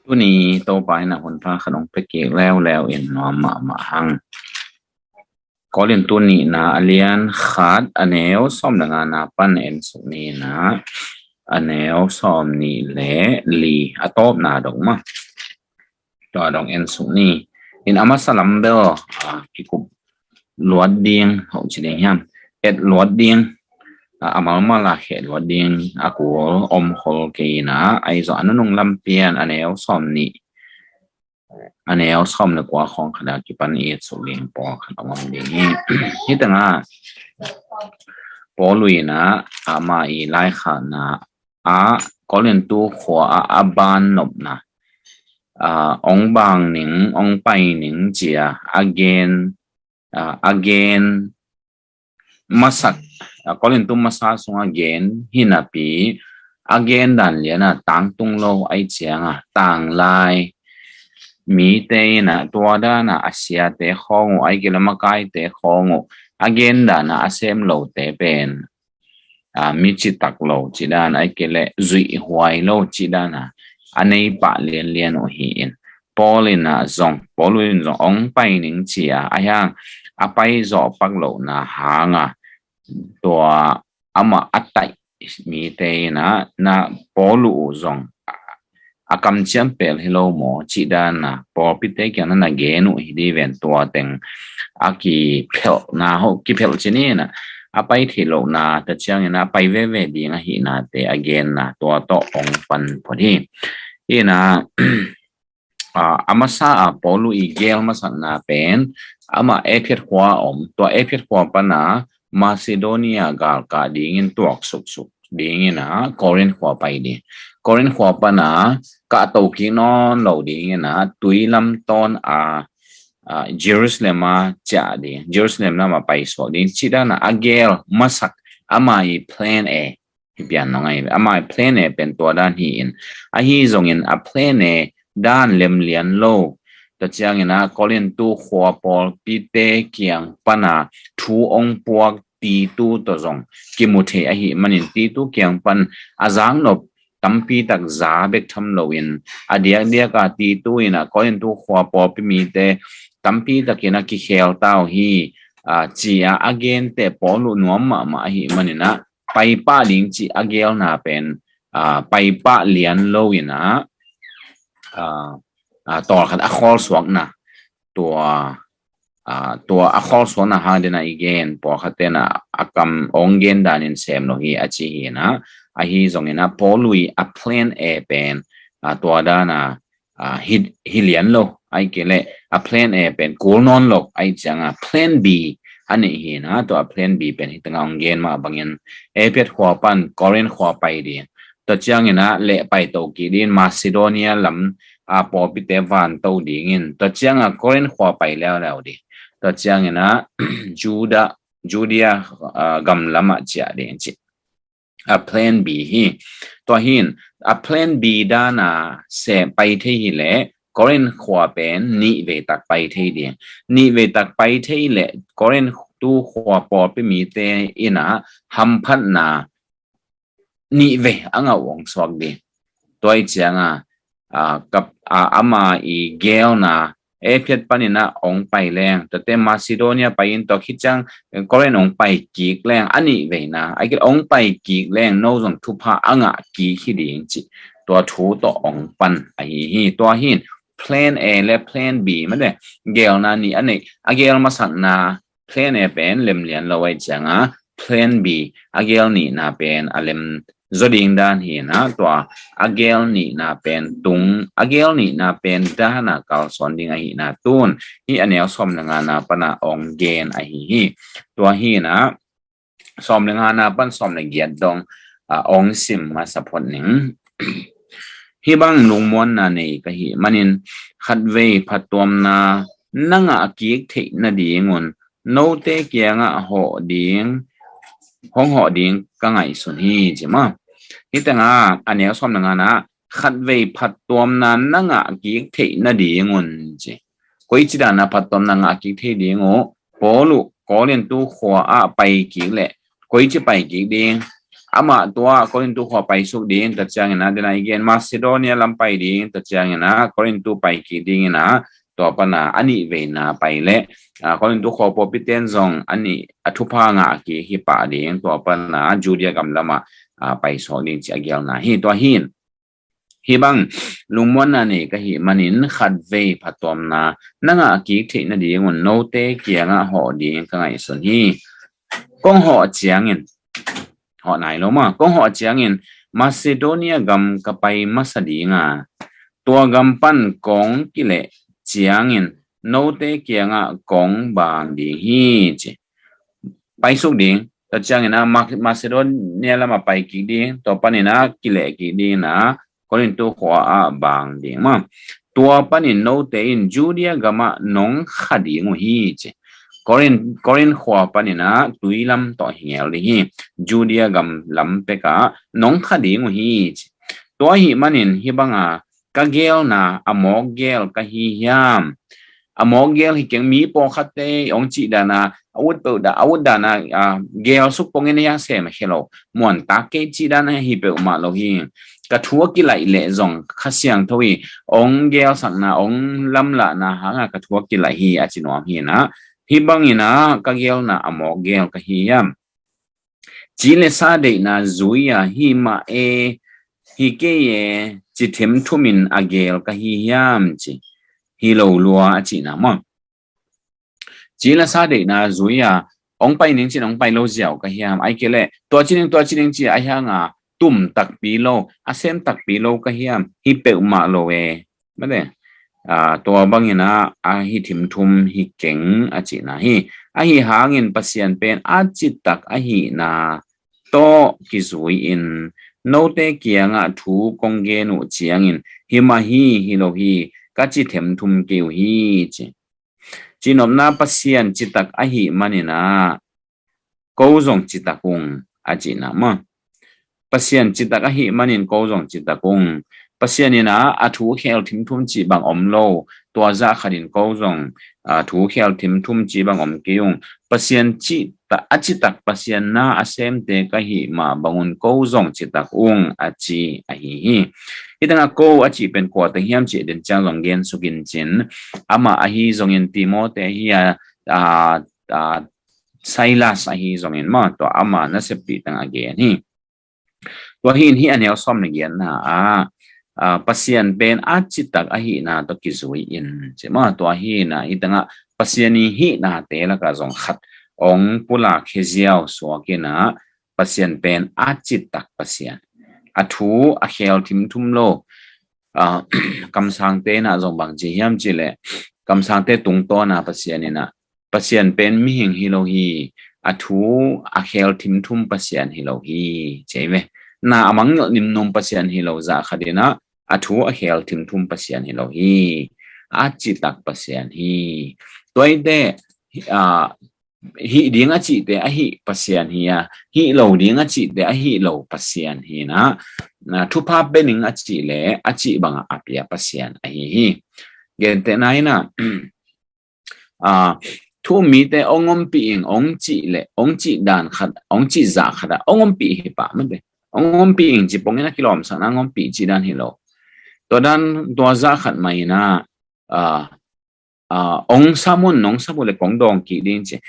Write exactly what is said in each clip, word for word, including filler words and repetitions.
Tuni Topa in a hun pha khat hong pia kik leuleu in nuam mahmah hang. Korin tu nihna a lian khat a neu sawm le ngana pan en suk ni na, a neu sawm nih le li a tawpna dong mah. Tua dong en suk ni. In a masa lam bel, a, kikup luat ding, hong ci ding hiam. Et luat ding, a, a malmal a kheh luat ding, a kul om khol kei na, ahi zong a nunung lam pian a neu sawm nih, a neu sawm le kua khawng khat a kipan i et suk ding pawlkhat a om ding hi. Hi tengah Paul in a, ama i laikhakna a Korintu khua a, a ban nopna, a, ong bang ning, ong pai ning ci a, a gen, a, a gen masak, a, Korintu masa sung a gen hi napi, a gen dan lian a tangtung lo ahi ciang a, tanglai mite in a tua dan a a siate khawng uh, ahi kei leh makaite khawng uh, a gen dan a a sem lote pen, a, mi citak lo ci dan, ahi kei leh zuih huai lo ci dan a, a nei pah lianlian uh hi in. Paul in a zong, Paul in zong ong pai ning ci a, ahi hang a pai zawh pak lohna hang a, tua amah a taih mite in a, na Paul uh zong a kamciam pel hi lo maw, ci dan a, pawlpite kiang na na gen uh hi di ven tua teng a kiphelhna ho, kiphelh ci ni na, a pai theih lohna, tua ciangin a pai veve ding ahihnate a genna, tua tawh ong pan phot hi. Hi na, a, a masa a Paul uh i gel masakna pen, amah Ephet khua om, tua Ephet khua pan a Macedonia galkah dingin tuak suksuk dingin a Korin khua pai ding. Korin khua pan a kah to kik nawn lo dingin a tui lam tawn a, a, Jerusalem a ciah ding, Jerusalem lam a pai suak ding, ci dan a a gel masak ama i plan A hi pian nong ahi. Ama i plan A pen tua dan hi in, ahi zongin a plan A dan lemlian lo, tua ciangin a Korintu khua pawlpite kiang pan a thu ong puak Titu tawh zong kimu thei ahih manin Titu kiang pan a zaknop tampi tak za bek tham loin, a diakdiak a Titu in a Korintu khua pawlpi mite tampi takin a kikhel ta uh hi, a, ci a a gente Paul uh nuam mahmah ahih manin a paipah ding ci a gelna pen, a, paipah lian lo in a, a, a, tawlkhat a khawl suakna, tua, a, tua a khawl suakna hang den a i gen, pawlkhat ten a, a kam ong gen danin sem lo hi a ci hi na, ahi zongin a Paul uh i a plan A pen, a, tua dan a, a, hi, hi lian lo, ahi kei leh a plan A pen kul nawn lo, ahi ciang a plan B a neih hi na, tua plan B pen hi tengah ong gen mah bangin Ephet khua pan Korin khua pai ding, tua ciangin a leh pai to kik dingin Macedonia lam a pawlpite van to dingin, tua ciang a Korin khua pai leuleu ding, tua ciangin a Juda, Judea, a, gam lam a ciah ding ci. A plan B hi. Tua hin a plan B dan a sem pai thei hi leh Korin khua pen nih vei tak pai thei ding. Nih vei tak pai thei leh Korintu khua pawlpi mite in a hamphatna nih vei a ngah uh ong suak ding. Tua i ciang a, a, kap, a, ama i gelna Ephet panin a ong pai leng, tate Macedonia pai in tua khit ciang, eh, Korin ong pai kik leng, a nih veina, ahi kei leh ong pai kik leng, no zong thupha a ngah kik hi ding ci. Tua thu tawh ong pan ahi hi. Tua hin plan A le plan B mah le gelna nih a neih, a gel masakna plan A pen lemlian lo ahi ciang a, plan B a gel nihna pen a lem zaw ding dan hi na, tua a gel nihna pen tung, a gel nihna pen dan a kalsuan ding ahi na, tun hi a neu sawm le ngana pan a ong gen ahi hi. Tua hi na, sawm le ngana pan sawm le giat dong, a, ong sim masa phot ning. Hih bang lungmuanna nei ka hih manin, khatvei phattuamna na ngah kik theih nadingun note kiangah hawh ding, hong hawh ding ka ngaihsun hi, ci maw. Hih tengah a neu sawm le ngana, khatvei phattuamna na ngah kik theih nadingun, ci. Koici dan a phattuamna ngah kik thei ding uh, Paul uh Korintu khua ah pai kik leh, koici pai kik ding, amah tua Korintu khua paisuk ding, tua ciangin ah, den a i gen Macedonia lam pai ding, tua ciangin ah Korintu pai kik dingin ah, tua pan a a nih veina pai leh, ah, Korintu khua pawlpiten zong a nih a thupha ngah kik hi pah ding, tua pan a Judea gam lamah, ah, pai sawk ding ci a gelna hi. Tua hi in, hih bang lungmuanna nei ka hih manin khatvei phattuamna na ngah kik theih nadingun note kiangah hawh ding ka ngaihsun hi. Kong hawh ciangin, hawh nai lo maw, kong hawh ciangin Macedonia gam ka pai masa ding a, tua gam pan kong kileh ciangin note kiangah kong bang ding hi, ci. Paisuk ding, tua ciangin ah Mac-, Macedonia lamah pai kik ding, tua panin ah kileh kik dingin ah Korintu khua ah bang ding maw. Tua panin note in Judea gamah nong kha ding uh hi, ci. Korin, Korin khua panin ah tui lam tawh hi ngel ding hi. Judea gam lam pekah nong kha ding uh hi, ci. Tua ahih manin hih banga ka gelna a mawk gel ka hi hiam? A mawk gel hi keng, mi pawlkhatte hong cih dana, a ut peuh da, a ut dana, a, gel suk pongin a hiang sem a khia lo. Muan tak kei cih dana hi peuhmah lo hi. Ka thu a kilaih leh zong Kha Siangtho hi, hong gelsakna, hong lamlahna hanga ka thu a kilaih hi a ci nuam hi na. Hih bangin ah ka gelna a mawk gel ka hi hiam? Ci le sa deihna zui-a hi mah e, hi kei e, ci thimthumin a gel ka hi hiam, ci. Hi lo lua a cihna maw. Ci le sa deihna zui-a hong pai ning cin hong pai lo ziau ka hiam? Ai kei leh tua ci ning, tua ci ning ci a hianga tum takpi lo, a sem takpi lo ka hiam? Hi peuhmah lo e. Mate, aa, tua bangin ah a hi thimthum hi keng a cihna hi. Ahi hangin Pasian pen a citak ahihna tawh kizui-in note kiangah thu kong gen uh ciangin hi mah hi, hi lo hi, ka ci thimthum kei uh hi, ci. Cinopna Pasian citak ahih manin ah ko zong citak ung a cihna maw. Pasian citak ahih manin ko zong citak ung. Pasian in ah a thu khel thimthum cih bang om lo. Tua zah khatin ko zong, a, thu khel thimthum cih bang om kei ung. Pasian citak, a citak Pasian na a semte ka hih mah bangun ko zong citak ung a ci ahi hi. Hih tengah ko a cih pen kua teng hiam cih den ciang zong gen sukin cin. Amah ahi zongin Timote ahi a, a, a, Silas ahi zongin maw, tua ama nasep pi tang a gen hi. Tua hi in hih a neu sawm le giatna ah, ah, Pasian pen a citak ahihna tawh kizui in, ci maw, tua hi in ah hih tengah Pasian i hihnate lakah zong khat hong pulak khia ziau suak in ah Pasian pen a citak Pasian. A thu a khel thimthum lo, ah, kamsangte in ah zong bang ci hiam cih leh, kamsangte tungtawn ah Pasian in ah Pasian pen mihing hi lo hi, a thu a khel thimthum Pasian hi lo hi, ci ve. Na a mangngilh nimnum Pasian hi lo zah khat in ah, a thu a khel thimthum Pasian hi lo hi, a citak Pasian hi. Tua hi teh, a, hih ding a cihte a hih Pasian hi a, hih lo ding a cihte a hih lo Pasian hi in ah, na thupha pia ning a cih leh, a cih bangah a pia Pasian ahi hi. Gentehna in ah, a, thu um mite hong ompih ing, hong cih leh, hong cih dan khat, hong cih zah khat ah hong ompih hi pah mate. Hong ompih ing ci pongin a kilawmsakna hong ompih cih dan hi lo. Tua dan, tua zah khat mah in ah, a, a, hong sam un, hong sam uh leh kong dawng kik ding ci.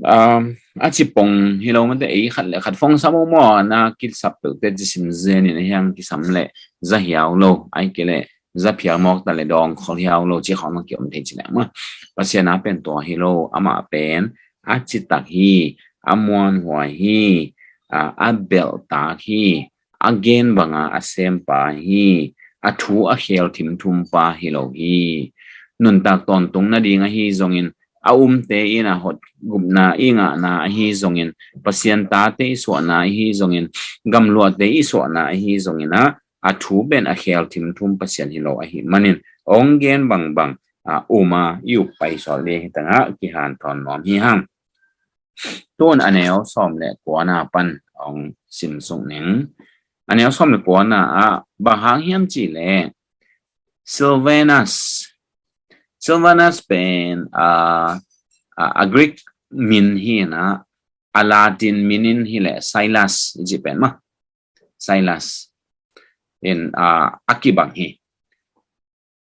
A, a ci pong hi lo mate, ei khat leh khat phone sam uh maw, na kisap peuhte ci sim zen in a hiang kisam leh za hiau lo, ai kei leh za phial mawk ta leh dawng khol hiau lo, ci khawng mah kiom thei ci leh mah. Pasian a pen tua hi lo, amah pen a citak hi, a muanhuai hi, a, a belhtak hi, a gen banga a sempa hi, a thu a khel thimthumpa hi lo hi. Nuntak tawntung nading ahi zongin, a umte in a hotgupna i ngahna ahi zongin, Pasian tate i suahna ahi zongin, gamluahte i suahna ahi zongin ah, a thu pen a khel thimthum Pasian hi lo ahih manin, hong gen bangbang, a, um a i up pai sawk ding hi tangah kihanthawn nuam hi hang. Tun a neu sawm le kuana pan hong simsuk ning. A neu sawm le kuana ah bang hang hiam cih leh Silvanus. Silvanus pen, a, a, a Greek min hi in ah, a Latin min in hileh Silas i cih pen mah. Silas in a, a kibang hi.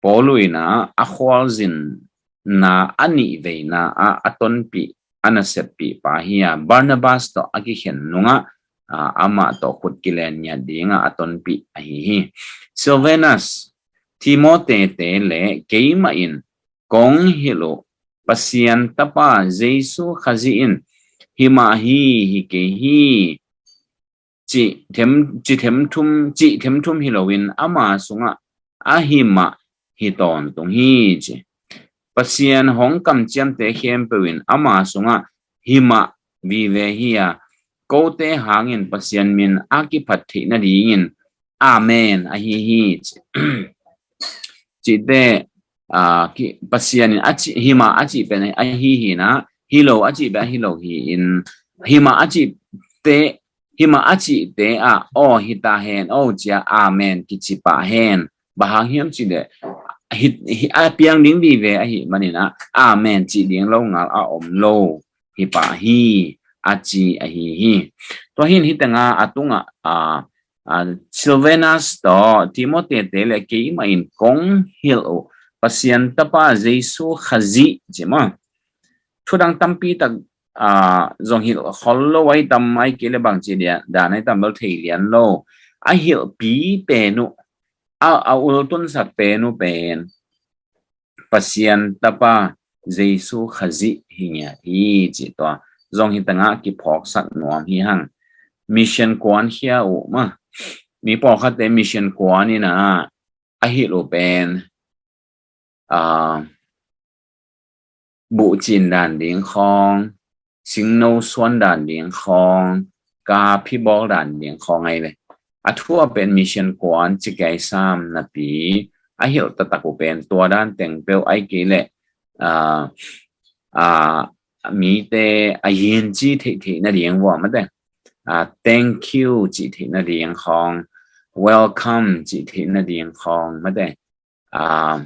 Paulu in a khualzinna a nih veina ah a tonpih, a naseppih pa hi a, Barnabas tawh a kikhen nungah a, amah tawh khut kilen ngiat dingah a tonpih ahi hi. Silvanus, Timote te le keimah in kong hilh uh Pasian Tapa Jesu Khazih in himah hi, hi kei hi, cih them, cih them thum, cih them thum hi loin ama sungah a himah hi tawntung hi ci. Pasian hong kamciamte khempeuh in ama sungah himah vive hi a, kote hangin Pasian min a kiphat theih nadingin Amen ahi hi ci. Cihte, a, ki, Pasian in a cih, himah a cih pen ahi hi na, hi lo a cih pen ahi lo hi in, himah a cihte, himah a cihte ah, aw hi ta hen, aw cia, Amen kici pah hen. Bang hang hiam cih leh, hi, hi, a piang ding vive ahi manin a, Amen cih ding lo ngal a om lo hi pah hi, a ci ahi hi. Tua hin hi tengah a tungah, a, a, Silvanus tawh Timote te le keimah in kong hilh uh Pasian Tapa Jesu Khazih ci maw. Thudang tampi tak, a, zong hilh khol lo ai tam ai kei le bang ci dia, dan ai tam bel thei lian lo. A hilhpi pen uh, a, a ultunsak pen uh pen Pasian Tapa Jesu Khazih hi ngiat hi ci tua. Zong hi tengah kiphawksak nuam hi hang. Mission kuan khia uh mah. Mi pawlkhatte mission kuan in a, a hilh uh pen, a, buhcin dan ding khawng, singno suan dan ding khawng, ka phibawl dan ding khawng ai ve. A thu a pen mission kuan ci kei sam napi, a hilh taktak uh pen tua dan teng peuh ai kei leh, a, a, mite a yin ci theih theih nading vua mate. A, thank you ci theih nading khawng, welcome ci theih nading khawng mate. A,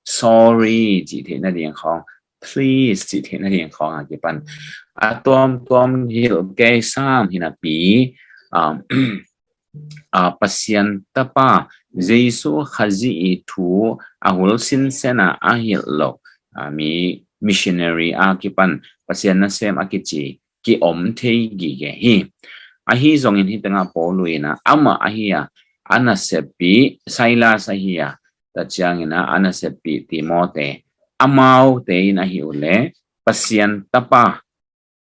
sorry ci theih nading khawng, please ci theih nading khawng a kipan. A tuamtuam hilh kei sam hi napi, a, a, Pasian Tapa Jesu Khazih i thu a hul sinsen a a hilh lo, a, mi missionary a kipan Pasian nasem a kici ki om thei gige hi. Ahi zongin hi tengah Paulu in a, amah ahi a, a naseppih Silas ahi a, ta ciangin a, a naseppih Timote, amaute in ahi uh leh Pasian Tapa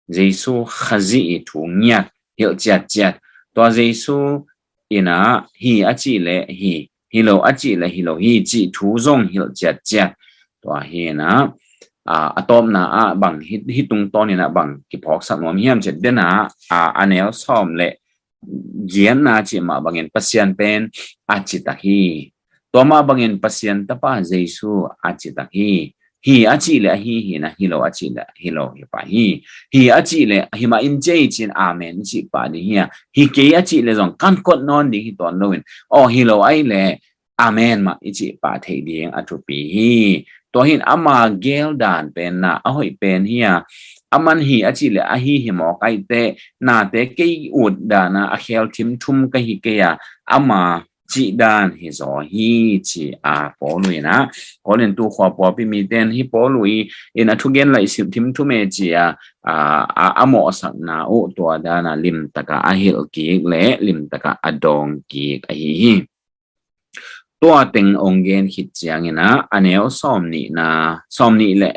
Jesu Khazih i thu ngiat hilh ciatciat. Tua Jesu in a hi a cih leh hi, hi lo a cih leh hi lo hi cih thu zong hilh ciatciat. Tua hi in a, a, a tawpna ah bang hi, hi tungtawn in a bang kiphawksak nuam hiam cih leh den a, a, a neu sawm le giatna cih mah bangin Pasian pen a citak hi. Tua mah bangin Pasian Tapa Jesu a citak hi. Hi a cih leh ahi hi na, hi lo a cih leh hi lo hi pah hi. Hi a cih leh hi mah in cei cin amen i cih pah ding hi a. Hi kei a cih leh zong kan kot nawn ding hi tuan loin, aw hi lo ai leh amen mah i cih pah theih ding a thupi hi. Tua hin ama gel dan pen na a hoih pen hi a. Aman hi a cih leh ahi hi mawk ai teh, nate kei ut dan a a khel thimthum ka hi kei a, ama cih dan hi zaw hi ci a Paulu in a. Korintu khua puapi mite in hi Paulu i in a thugen laih sim thimthum e ci a, a, a, a mawhsakna uh tua dan a limtak a a hilh kik le limtak a a dawng kik ahi hi. Tua teng ong gen khit ciangin a, a neu sawm nihna, sawm nih le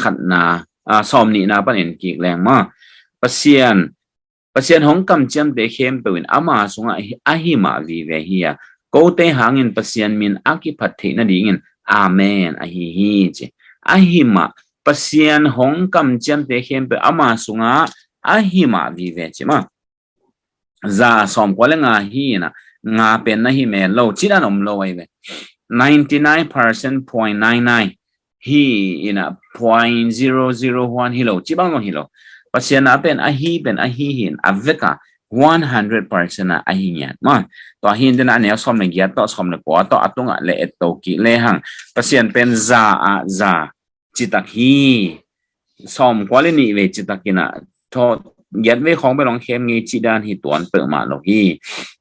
khatna, a, sawm nihna pan en kik leng maw. Pasian, Pasian hong kamciamte khempeuh in ama sungah hi, a hi mah vive hi a, kote hangin Pasian min a kiphat theih nadingin amen ahi hi ci. A hi mah, Pasian hong kamciamte khempeuh ama sungah a hi mah vive ci maw. Za sawmkua le nga hi in a, nga pen na hi men lo ci dan om lo ai ve. Ninety nine percent point nine nine hi in a, point zero zero one hi lo ci bang zong hi lo. Pasian a pen ahi pen ahi hi in a, vek a one hundred percent a ahi ngiat maw. Tua hi in den a neu sawm le giat tawh sawm le kua tawh a tungah le et to kik le hang. Pasian pen za a za citak hi. Sawmkua le nih vei citak in a, thaw, giat vei khawng bel hong khem ngei cih dan hi tuan peuhmah lo hi.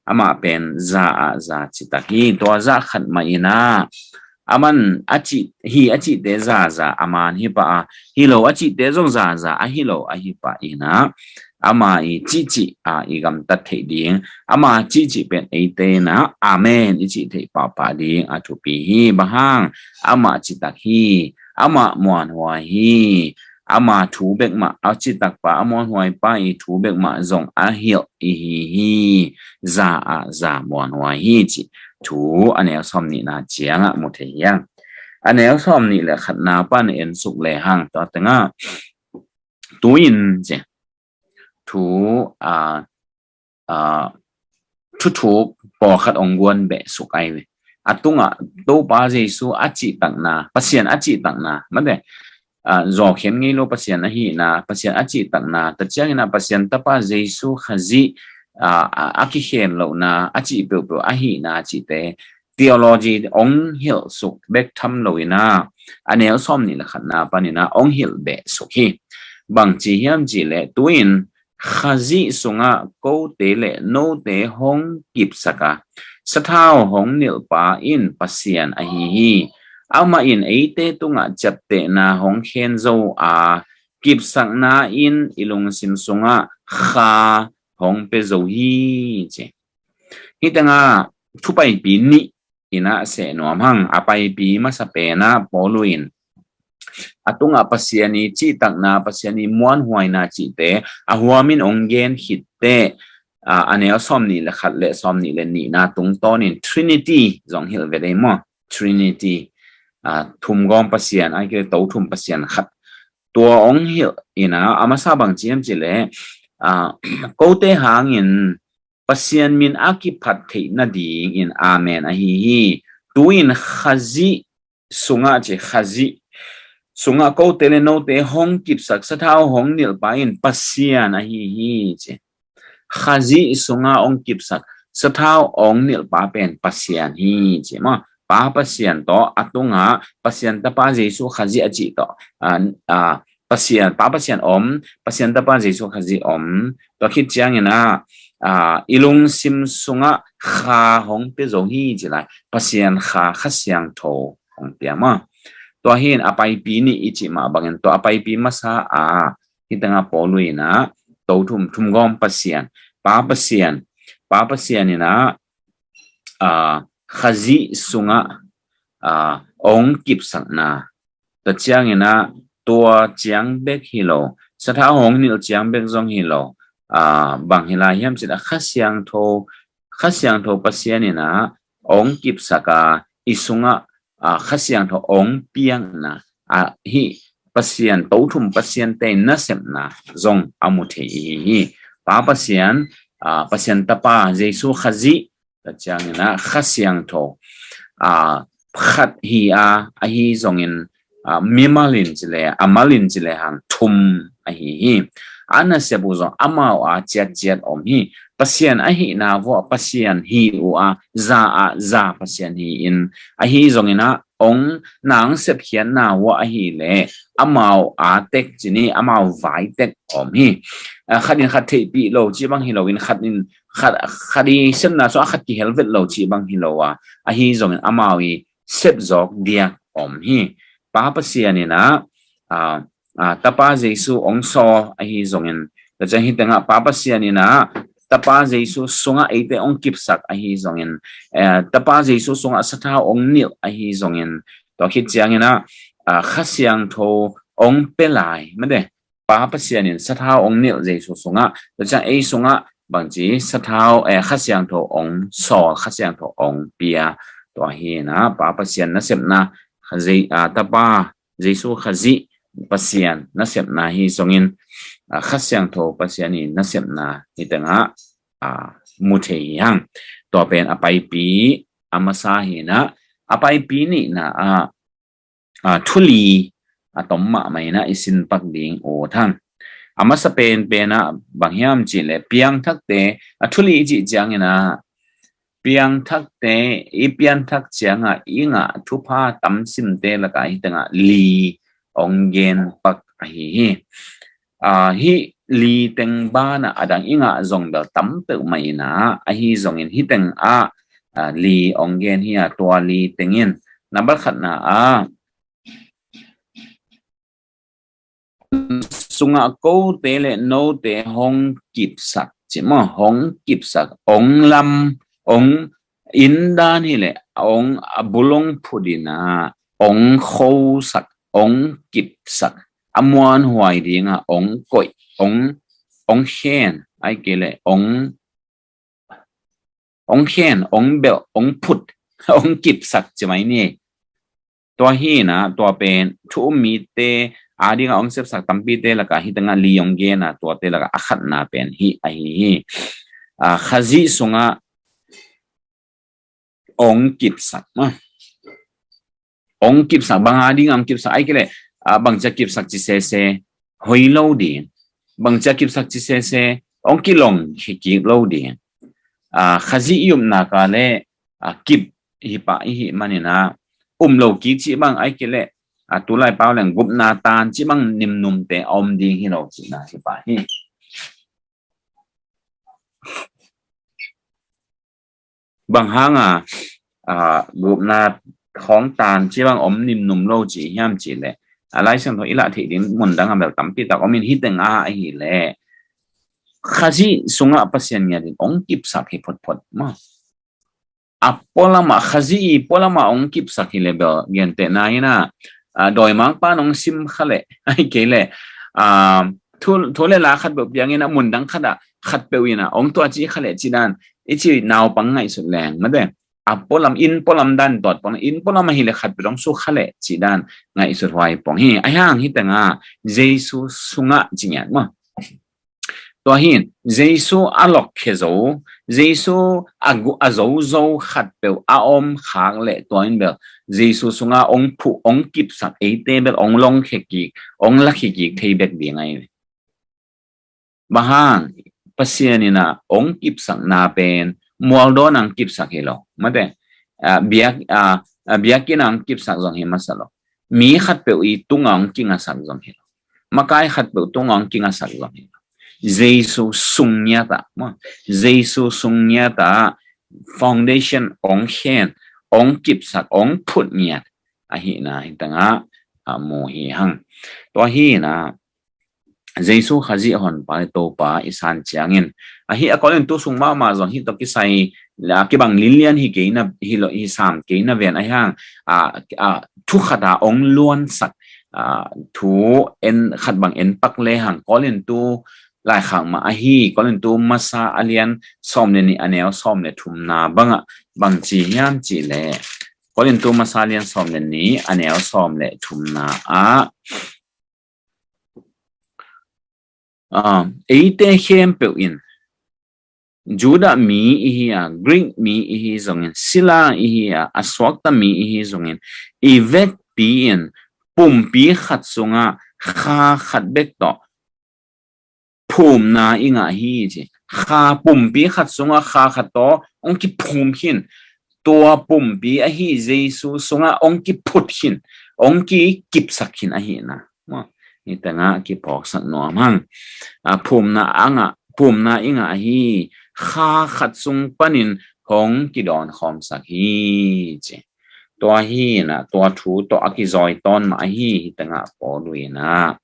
Amah pen za ah za citak hi. Tua zah khat mah in ah, aman a cih, hi a cihte zaza a man hi pah a, hi lo a cihte zong zaza a hi lo a hi pah in ah, ama i cihcih a i gamtat theih ding, ama cihcih pen eite in ah amen i cih theih pahpah ding a thupi hi. Bang hang? Amah citak hi, amah muanhuai hi, ama thu bek mah, a citak pa, a muanhuai pa i thu bek mah zong a hilh i hi hi. Za ah za muanhuai hi cih thu a neu sawm nihna ciangah mu thei hi hang. A neu sawm nih le khatna pan en suk le hang, tua tengah tu-in ci thu, a, a, thuthuk pawlkhat hong guan beh suk ai ve. A tungah Topa Jesu a cihtakna, Pasian a cihtakna, mate, a, zawkhian ngei lo Pasian ahihna, Pasian a cihtakna, tua ciangin ah Pasian Tapa Jesu Khazih, a, a, a kikhen lohna, a cih peuhpeuh ahihna cihte, theology hong hilh suk bek tham lo in ah, a neu sawm nih le khatna pan in ah hong hilh beh suk hi. Bang ci hiam cih leh, tu-in Khazih sungah kote le note hong kipsak a, sathau hong nilhpa in Pasian ahi hi. Amah in eite tungah ciaptehna hong khen zo a, kipsakna in i lungsim sungah kha hong pia zo hi ci. Hih tengah thupaipi nih in ah seh nuam hang. A paipi masa pen ah Paulu in a tungah Pasian i cihtakna, Pasian i muanhuaina cihte a huamin hong gen khit teh, a, a neu sawm nih le khat le sawm nih le nihna tungtawnin Trinity zong hilh ve dei maw? Trinity, a, thumgawm Pasian, a kile to thum Pasian khat. Tua hong hilh in ah, a masa bang ci hiam cih leh, a, kote hangin Pasian min a kiphat theih nadingin amen ahi hi. Tu-in Khazih sungah ci, Khazih sungah kote le note hong kipsak, sathau hong nilhpa in Pasian ahi hi ci. Khazih sungah hong kipsak, sathau hong nilhpa pen Pasian hi ci maw? Pa Pasian tawh, a tungah Pasian Tapa Jesu Khazih a cih tawh, a, a, Pasian, Pa Pasian om, Pasian Tapa Jesu Khazih om. Tua khit ciangin ah, a, i lungsim sungah kha hong pia zo hi ci lai. Pasian kha, Kha Siangtho hong pia maw? Tua hi in a paipi nih i cih mah bangin, tua a paipi masa ah, hih tengah Paulu in ah to thum, thumgawm Pasian, Pa Pasian, Pa Pasian in ah, a, Khazih sungah, a, hong kipsakna, tua ciangin ah tua ciang bek hi lo, sathau hong nilh ciang bek zong hi lo, a, bang hi lai hiam cih leh Kha Siangtho, Kha Siangtho Pasian in ah hong kipsak a, i sungah, a, Kha Siangtho hong piakna, a, hih Pasian, to thum Pasian te nasepna zong a mu thei i hi hi. Pa Pasian, a, Pasian Tapa Jesu Khazih, tua ciangin ah Kha Siangtho, a, khat hi a, ahi zongin, a, mimal in ci le, a mal in ci le hang thum ahi hi. A nasep uh zong amau a ciatciat om hi. Pasian ahihna vuah Pasian hi uh a, za ah za Pasian hi in, ahi zongin ah hong na hong sepkhiatna vuah ahih leh amau a tek ci ni, amau vai tek om hi. A, khat in khat theihpih lo cih bang hi lo in, khat in khat, khat i sepna sungah khat kihel vet lo cih bang hi lo a, ahi zongin amau i sep zawk diak om hi. Pa Pasian in ah, a, a, Tapa Jesu hong sawl ahi zongin, tua ciang hih tengah Pa Pasian in ah Tapa Jesu sungah eite hong kipsak ahi zongin, eh, Tapa Jesu sungah sathau hong nilh ahi zongin, tua khit ciangin ah, a, Kha Siangtho hong pia lai, mate, Pa Pasian in sathau hong nilh Jesu sungah, tua ciang ei sungah bangci sathau, eh, Kha Siangtho hong sawl, Kha Siangtho hong pia. Tua hi in ah Pa Pasian nasepna, Kha Je-, a, Tapa Jesu Khazih Pasian nasepna hi zongin, a, Kha Siangtho Pasian i nasepna hih tengah, a, mu thei hi hang. Tua pen a paipi a masa hi in ah, a paipi nihna ah, a, thu li a tom mahmah in ah i sin pak ding ut hang. A masa penpen ah bang hiam cih leh piangthakte, a, thu li i cih ciangin ah piangthakte i pianthak ciangah i ngah thupha tamsimte lakah hih tengah li hong gen pak ahi hi. A, hih li teng banah a dang i ngah zong bel tam peuhmah inah, ahi zongin hih tengah, ah, li ong gen hi a, tua li tengin, number khatna ah, sungah kote le note hong kipsak, ci maw, hong kipsak, ong lam, ong in dan hileh, ong a bul ong phut inah, ong khosak, ong kipsak, a muanhuai dingah ong koih, ong, ong khen, ai kei leh ong, ong khen, ong belh, ong phut, ong kipsak ci mai ni. Tua hi inah, tua pen thu um mite a dingah ong sepsak tampite lakah hih tengah li ong gen a, tuate lakah a khatna pen hih ahi hi. Ah, Khazih sungah ong kipsak, ah, ong kipsak, bang a dingah ong kipsak, ai kei leh, ah, bangci a kipsak ci sese hoi lo ding, bangci a kipsak ci sese ong kilong khikik lo ding. Ah, Khazih i upna ka le, ah, kip hi pah i hih maninah, um lo kik cih bang, ai kei leh, ah, tulai pau leng gupna tan cih bang nimnumte a om ding hi lo cihna hi pah hi. Bang hanga, ah, gupna khawng tan cih bang om nimnum lo cih hiam cih leh, ah, Lai Siangtho i lah theih ding mun dang a bel tampi tak om in, hih tengah ahileh Khazih sungah Pasian ngiat in ong kipsak hi photphot maw. A pualamah, Khazih i pualamah ong kipsak hileh bel gentehna inah, ah, dawimangpa in ong sim kha leh, ai kei leh, ah, thu, thu le la khatpeuh piang inah, mun dang khatah khatpeuh inah ong tuah cih kha leh cih dan, i ci naupang ngaihsut leng mate. A pualam, inn pualam dan tuat pualam, inn pualam ahileh khatpeuh ong suk kha leh cih dan ngaihsut huai pong hi. Ahi hang hih tengah Jesu sungah ci ngiat maw. Tua hi in, Jesu a lokkhia zo, Jesu a gu-, a zozo khatpeuh a om khak leh tua in bel Jesu sungah ong phuh, ong kipsak, eite bel ong longkhia kik, ong lakhia kik thei bek ding ahi. Bang hang, Pasian inah ong kipsakna pen mualdawn ah ong kipsak hi lo mate. Ah, biak, ah, ah, biakinn ah ong kipsak zong hi masa lo. Mi khatpeuh i tungah ong kingasak zong hi lo. Makai khatpeuh tungah ong kingasak zong hi lo. Jesu sung ngiat ah maw, Jesu sung ngiat ah foundation ong khen, ong kipsak, ong phut ngiat ahihna hih tengah, ah, mu hi hang. Tua hi inah, Jesu Khazih Honpa le Topa i san ciangin, ahi a Korintu sung mahmah zong hih tawh kisai, ah, kibang linlian hi kei na, hi lo, hi sam kei na ven ahi hang, ah, ah, thu khat a ong luansak, ah, thu en khat bang en pak le hang, Korintu laikhak mah ahi, Korintu masa a lian sawm le nih a neu sawm le thumna bangah bang ci hiam cih leh, Korintu masa a lian sawm le nih a neu sawm le thumna ah, ah, eite khempeuh in, Judah mi ihi a, Greek mi ihi zongin, sila ihi a, a suakta mi ihi zongin, i vekpi in pumpi khat sungah kha khat bek tawh phumna i ngah hi ci. Kha, pumpi khat sungah kha khat tawh ong kiphum khin. Tua pumpi ahi Jesu sungah ong kiphut khin, ong kikipsak khin ahihna. Maw, hih tengah kiphawksak nuam hang. A, phumna a ngah, phumna i ngah hi, kha khat sung panin hong kidawn khawmsak hi ci. Tua hi inah, tua thu tawh a kizawi tawn mah ahi, hih tengah Paul inah,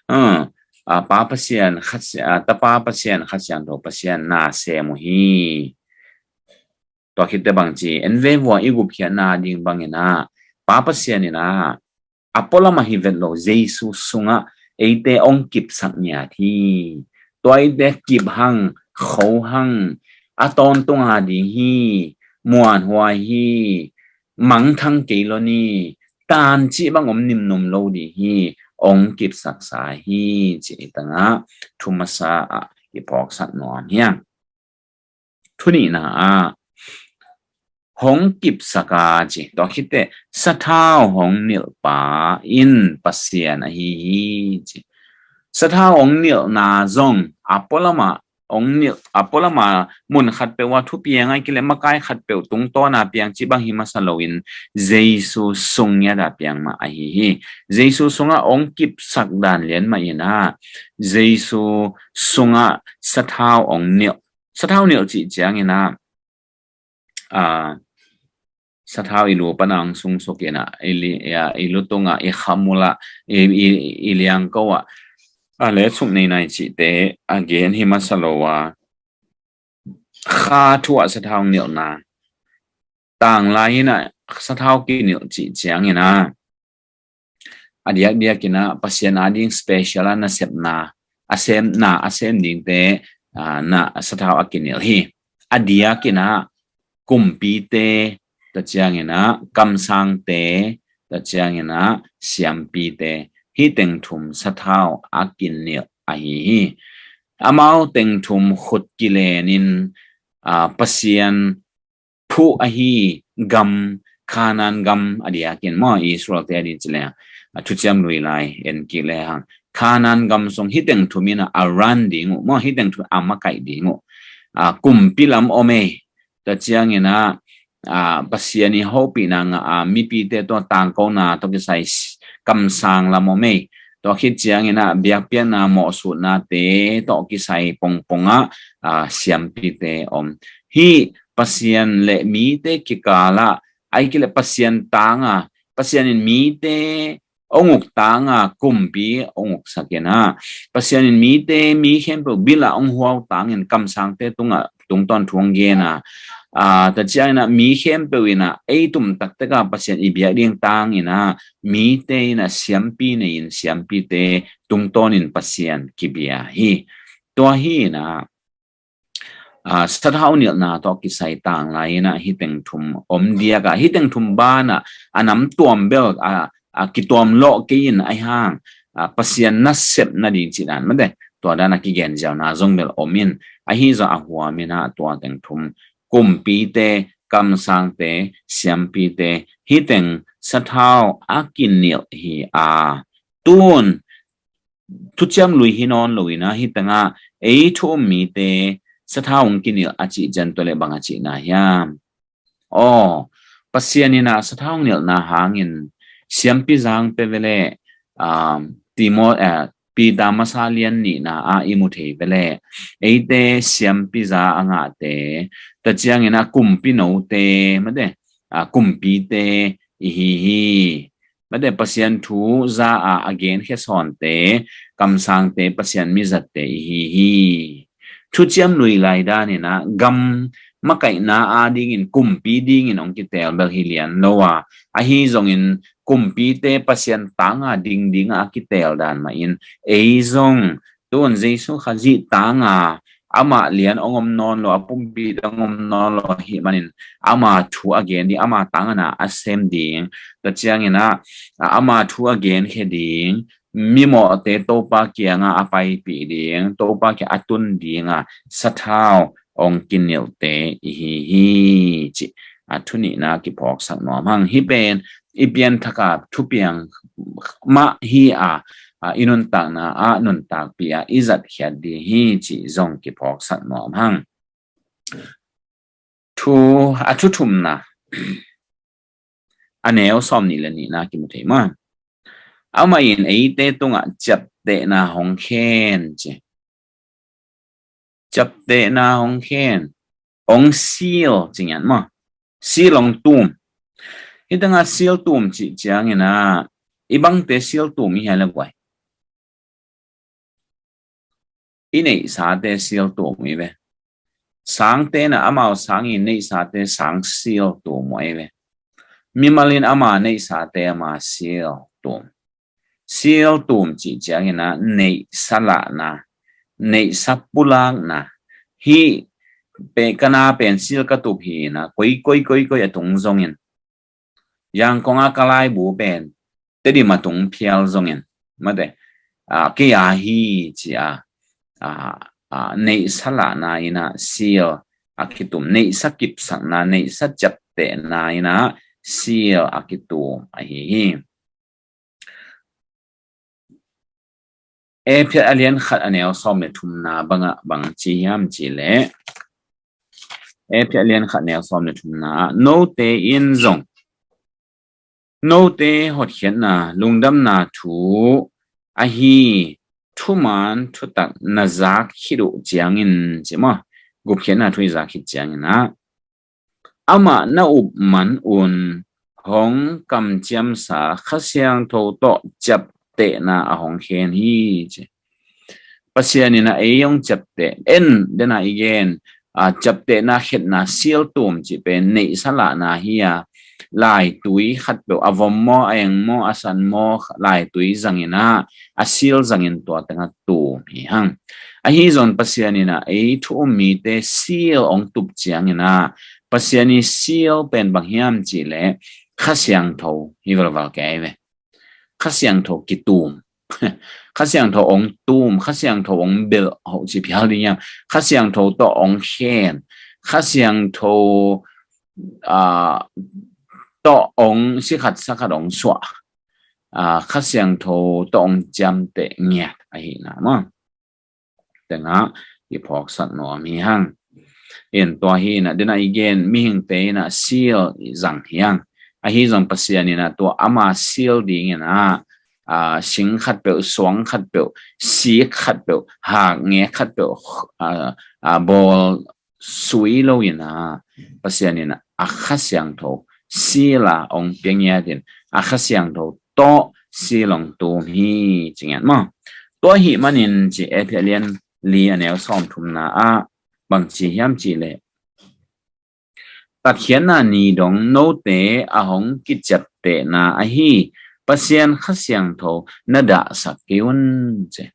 ah, ah, Pa Pasian khat, ah, Tapa Pasian, Kha Siangtho Pasian na sem uh hi. Tua khitteh bang ci, en ve vua, i gupkhiatna ding bang inah, Pa Pasian inah, a pualamah hi vet lo, Jesu sungah eite ong kipsak ngiat hi. Tua eite kip hang, kho hang, a tawntung a ding hi, muanhuai hi, mangthang kei lo ni, tan cih bang om nimnum lo ding hi, ong kipsaksa hi, ci hih tengah thu masa ah kiphawksak nuam hi hang. Thu nihna ah, hong kipsak a ci, tua khitteh sathau hong nilhpa in Pasian ahi hi ci. Sathau hong nilhna zong a pualamah ong nilh a, pualama mun khatpeuh a thupiang a, ahih kei leh makai khatpeuh tungtawna piang cih bang hi masa loin Jesu sung ngiat a piang mah ahi hi. Jesu sungah ong kipsak dan lian mah in ah, Jesu sungah sathau ong nilh. Sathau nilh cih ciangin ah, a, sathau i lu pan a ong sungsuk in ah, i li, a, i lu tungah, i khamul ah, i, i, i liangko ah, a, le suk nei nai cihte a gen hi masa lo a, kha thu ah sathau nilhna. Tanglai in ah sathau kinilh cih ciangin ah, a diakdiak in ah Pasian ading special a nasepna, a semna, a sem dingte, a, na sathau a kinilh hi. A diak in ah kumpite, tua ciangin ah kamsangte, tua ciangin ah siampite, hih teng thum sathau a kinilh ahi hi. Amau teng thum khut kilenin, a, Pasian phuh ahi gam, Kanaan gam a diakin maw, Israelte a ding ci leng, a, Thuciam Lui lai en kik lehang, Kanaan gam sung hih teng thum in ah a run ding uh maw, hih teng thum a makaih ding uh. A, kumpi lam om ei, tua ciangin ah, a, Pasian i hopihna ngah a mipite tawh tangkona tawh kisai s-, kamsang lam om ei. Tua khit ciangin ah biakpiakna mawhsutnate tawh kisai pongpong ah, a, siampite om. Hih Pasian le mite kikal ah, ahih kei leh Pasian tang a, Pasian in mite ong uk tang a kumpi ong uksak in ah, Pasian in mite, mi khempeuh bil ah ong huau tangin kamsangte tungah tungtawn thu ong gen a, a, tua ciangin ah mi khempeuh in ah ei tum taktak a Pasian i biak ding tang in ah, mite in ah siampi nei in siampite tungtawnin Pasian kibia hi. Tua hi in ah, a, sathau nilhna tawh kisai tanglai in ah hih teng thum om diak a, hih teng thum ban ah a nam tuam bel, a, a, kituam lawh kei in, ahih hang, a, Pasian nasep nading cih dan mate, tua dan a kigen ziauna zong bel om in, ahi zong a huam in ah tua teng thum, kumpite, kamsangte, siampite, hih teng sathau a kinilh hi a, tun Thuciam Lui hi nawn lo in ah hih teng ah ei thu um mite sathau ong kinilh a cih ciang tua leh bang a cihna hiam? Aw, Pasian in ah sathau nilhna hangin siampi za ong pia ve leh, um, Timo-, eh, Peter masa lian nihna ah i mu thei ve leh, eite siampi za a ngahte, tua ciangin ah kumpi note mate, a, kumpite i hi hi. Mate, Pasian thu za a a genkhia sawnte, kamsangte, Pasian mizatte i hi hi. Thuciam Lui lai dan in ah gam makaihna adingin kumpi dingin ong kiteel bel hi lian lo a, ahi zongin kumpite Pasian tang a ding ding a kiteel dan mah in, ei zong tun Jesu Khazih tang a, amah lian ong om nawn lo, a pumpi ong om nawn lo ahih manin, ama thu a gen ding, ama tang a na a sem ding, tua ciangin ah, a, ama thu a genkhia ding, mimawhte Topa kiangah a paipih ding, Topa kiang a tun ding a sathau ong kinilhte i hi hi, cih, a, thu nihna kiphawksak nuam hang. Hih pen i pianthak a thupiang mah hi a, a, i nuntakna ah nuntakpih a i zatkhiat ding hi, cih zong kiphawksak nuam hang. Thu, a, thu thumna, a neu sawmnih le nihna kimu thei maw? Amah in eite tungah ciaptehna hong khen ci. Ciaptehna hong khen, hong seal ci ngiat maw? Seal hong tum. Hih teng ah seal tum cih ciangin ah, i bangte seal tum i hia le guai? I neihsate seal tum i ve. Sangte na amau sang i neihsate sang seal tum uh i ve. Mimal in ama neihsate ama seal tum. Seal tum cih ciangin ah neihsa lahna, neihsa pulakna. Hih pen ka na pen seal ka tup hi in ah, koi, koi, koi, koi a tung zongin, Yangon a ka laibu pen Tedim a tung phial zongin, mate, a, kei a hi ci a, a, a, neihsa lahna in ah seal a kitum, neihsa kipsakna, neihsa ciaptehna in ah seal a kitum ahi hi. Efesa a lian khat a neu sawm le thumna bangah bang ci hiam cih leh, Efesa a lian khat neu sawm le thumna ah, note in zong, note hotkhiatna, lungdamna thu ahi thuman thutak na zak khit uh ciangin, ci maw, gupkhiatna thu i zak khit ciangin ah, amah na up man un hong kamciamsa Kha Siangtho tawh ciaptehna a hong khen hi, ci. Pasian in a ei hong ciapteh, en dena i gen, a, ciaptehna, khiatna, sial tum cih pen neihsa lahna hi a, laitui khatpeuh, a vom maw, a eng maw, a san maw, laitui zangin ah, a sial zangin tua tengah tum hi hang. Ahi zong Pasian in a ei thu um mite sial hong tup ciangin ah, Pasian i sial pen bang hiam cih leh Kha Siangtho hi velval kei ve. Kha Siangtho kitum. Kha Siangtho ong tum, Kha Siangtho ong belh, hoh ci phial ding hiam. Kha Siangtho tawh ong khen, Kha Siangtho, ah, tawh ong sikhat sakhat ong suah. Ah, Kha Siangtho tawh ong ciamteh ngiat ahihna maw. Tengah i phawksak nuam hi hang. In tua hi in ah, dena i gen mihingte in ah sial i zang hi hang. Ahi zong Pasian in ah tua ama sial dingin ah, ah, sing khatpeuh, suang khatpeuh, sik khatpeuh, haknge khatpeuh, ah, ah, bawl sui lo in ah, Pasian in ah a Kha Siangtho sial a ong pia ngiat in, a Kha Siangtho tawh sial ong tum hi ci ngiat maw. Tua ahih manin ci Efesa lian li a neu sawm thumna ah bang ci hiam cih leh, tatkhiatna ni dong note a hong kiciaptehna ahi Pasian Kha Siangtho na dahsak kei un, ci.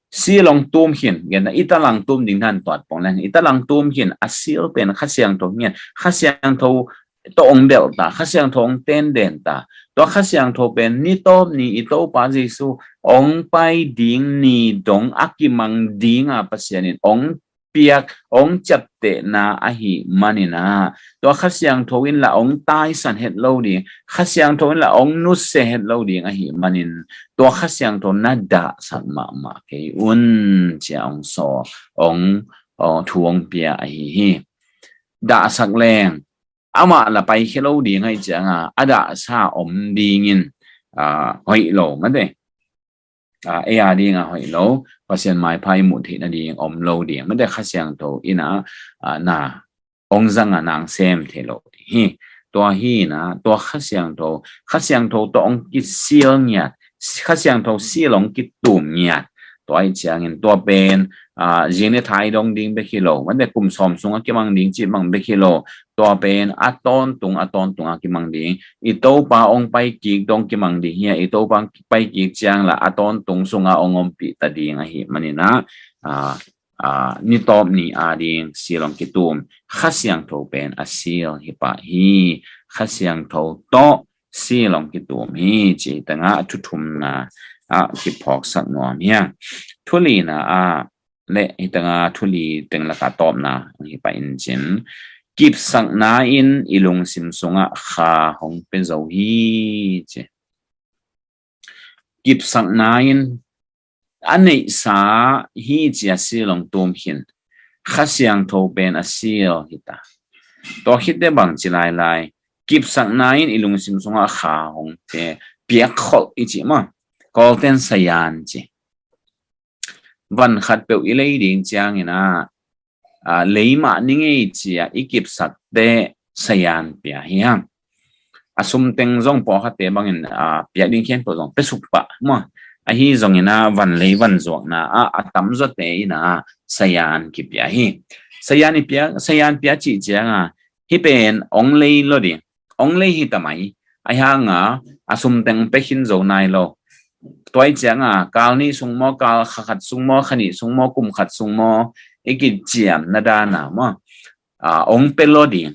Sial ong tum khin, gen na, i talang tum ding nan tuat pong leng, i talang tum khin, a sial pen Kha Siangtho ngiat, Kha Siangtho tawh ong delh ta, Kha Siangtho ong tenden ta. Tua Kha Siangtho pen ni tawp ni i Topa Jesu ong pai ding ni dong a kimang ding a Pasian in ong piak, ong ciaptehna ahih manin ah, tua Kha Siangtho in lah ong taisan het lo ding, Kha Siangtho in lah ong nusia het lo ding ahih manin, tua Kha Siangtho na dahsak mahmah kei un, ci a ong sawl, ong, ong thu ong pia ahi hi. Dahsak leng, amah lah paikhia lo ding ahih ciang a, a dahsa om dingin, ah, hoih lo mate. Ah, ei a ding a hoih lo, Pasian maipha i muh theih nading om lo ding mate. Kha Siangtho in ah, ah, na ong zang a nang sem thei lo ding hi. Tua hi in ah, tua Kha Siangtho, Kha Siangtho tawh ong kisial ngiat, Kha Siangtho sial ong kitum ngiat. Tua ahih ciangin tua pen, ah, zing le thai dong ding bek hi lo, mate, kum sawm sung a kimang ding cih bang bek hi lo. Tua pen a tawntung, a tawntung a kimang ding. I Topa ong pai kik dong kimang ding hi a, i Topa pai kik ciang lah a tawntung sung a ong ompih ta ding ahih manin ah, ah, ah, ni tawp ni a ding sial ong kitum Kha Siangtho pen a sial hi pah hi. Kha Siangtho tawh sial ong kitum hi, ci tengah a thu thumna ah kiphawksak nuam hi hang. Thu lina ah le, hi tengah thu li teng lakah tawpna hi pah in cin, kipsakna in i lungsim sungah Kha hong pia zo hi, ci. Kipsakna in a neihsa hi ci a sial ong tum khin, Kha Siangtho pen a sial hi ta. Tua khit teh bang ci lailai, kipsakna in i lungsim sungah Kha hong pia, piak kholh i cih maw, Kawlten sayan ci. Van khatpeuh i lei ding ciangin ah, ah, lei mah ni ngei ci a i kipsak teh sayan pia hi hang. A sum teng zong pawlkhatte bangin, ah, piak ding khempeuh zong pia suk pah maw. Ahi zongin ah van lei van zuakna ah a tamzawte in ah sayan kipia hi. Sayan i piak, sayan pia cih ciang a, hih pen ong lei lo ding, ong lei hi ta mai. Ahi hang a, a sum teng pia khin zo nai lo. Tua ahih ciang a, kal nih sung maw, kal kha khat sung maw, kha nih sung maw, kum khat sung maw, i kiciamna dan a maw, ah, ong pia lo ding,